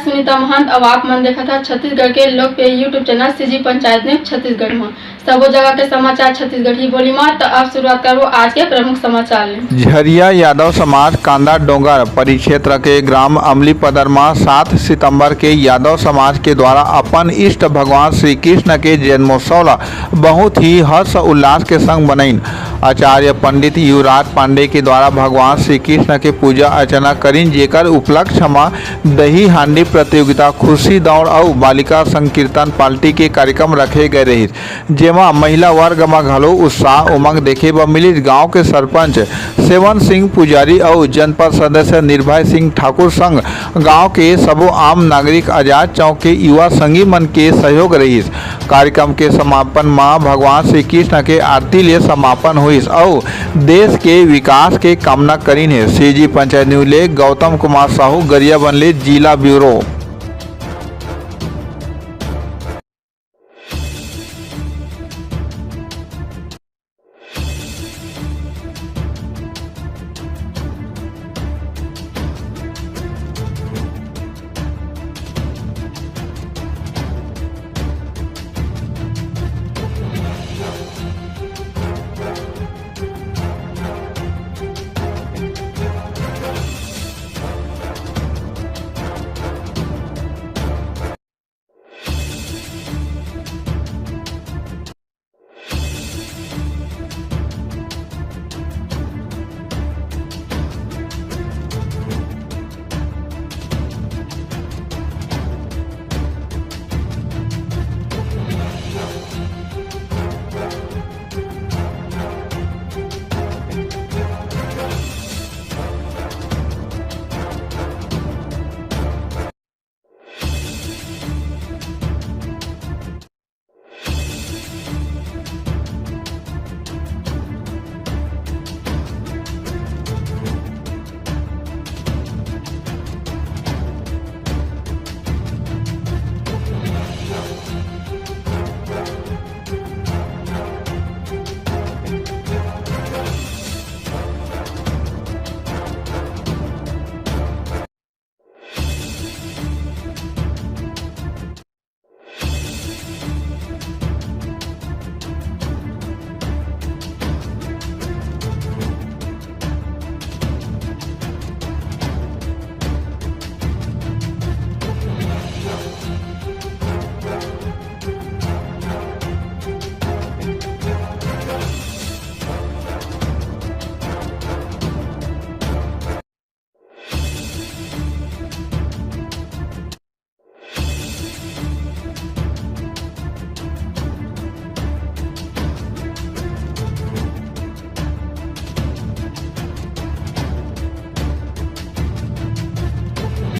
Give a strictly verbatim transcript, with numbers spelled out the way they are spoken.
सुनीता महंत, अउ आप मन देखत हव छत्तीसगढ़ के लोकप्रिय YouTube channel CG panchayat news Chhattisgarh म। सबो जगह के समाचार छत्तीसगढ़ी बोली म। त अब शुरुआत करबो आज के प्रमुख समाचार ले। झरिया यादव समाज कांदा डोंगर परिक्षेत्र के ग्राम अमलीपदर म सात सितंबर के यादव समाज के द्वारा अपन इष्ट भगवान श्री कृष्ण के जन्मोत्सव ला बहुत ही हर्ष उल्लास के संग मनइन। आचार्य पंडित युवराज पांडे के द्वारा भगवान श्री कृष्ण के पूजा अर्चना करिन, जेकर उपलक्ष्य म दही हांडी प्रतियोगिता, खुशी दौड़ अउ बालिका संकीर्तन पार्टी के कार्यक्रम रखे गए रहिस, जेमा महिला वर्ग म घलो उत्साह उमंग देखे बर मिलिस। गांव के सरपंच सेवन सिंह पुजारी अउ जनपद सदस्य निर्भय सिंह ठाकुर संग गांव के सबो आम नागरिक आजाद चौक के युवा संगी मन के सहयोग रहिस। कार्यक्रम के समापन म भगवान श्री कृष्ण के आरती ले समापन होइस अउ देश के विकास के कामना करिन हे। सीजी पंचायत न्यूज ले गौतम कुमार साहू, गरियाबंद ले जिला ब्यूरो।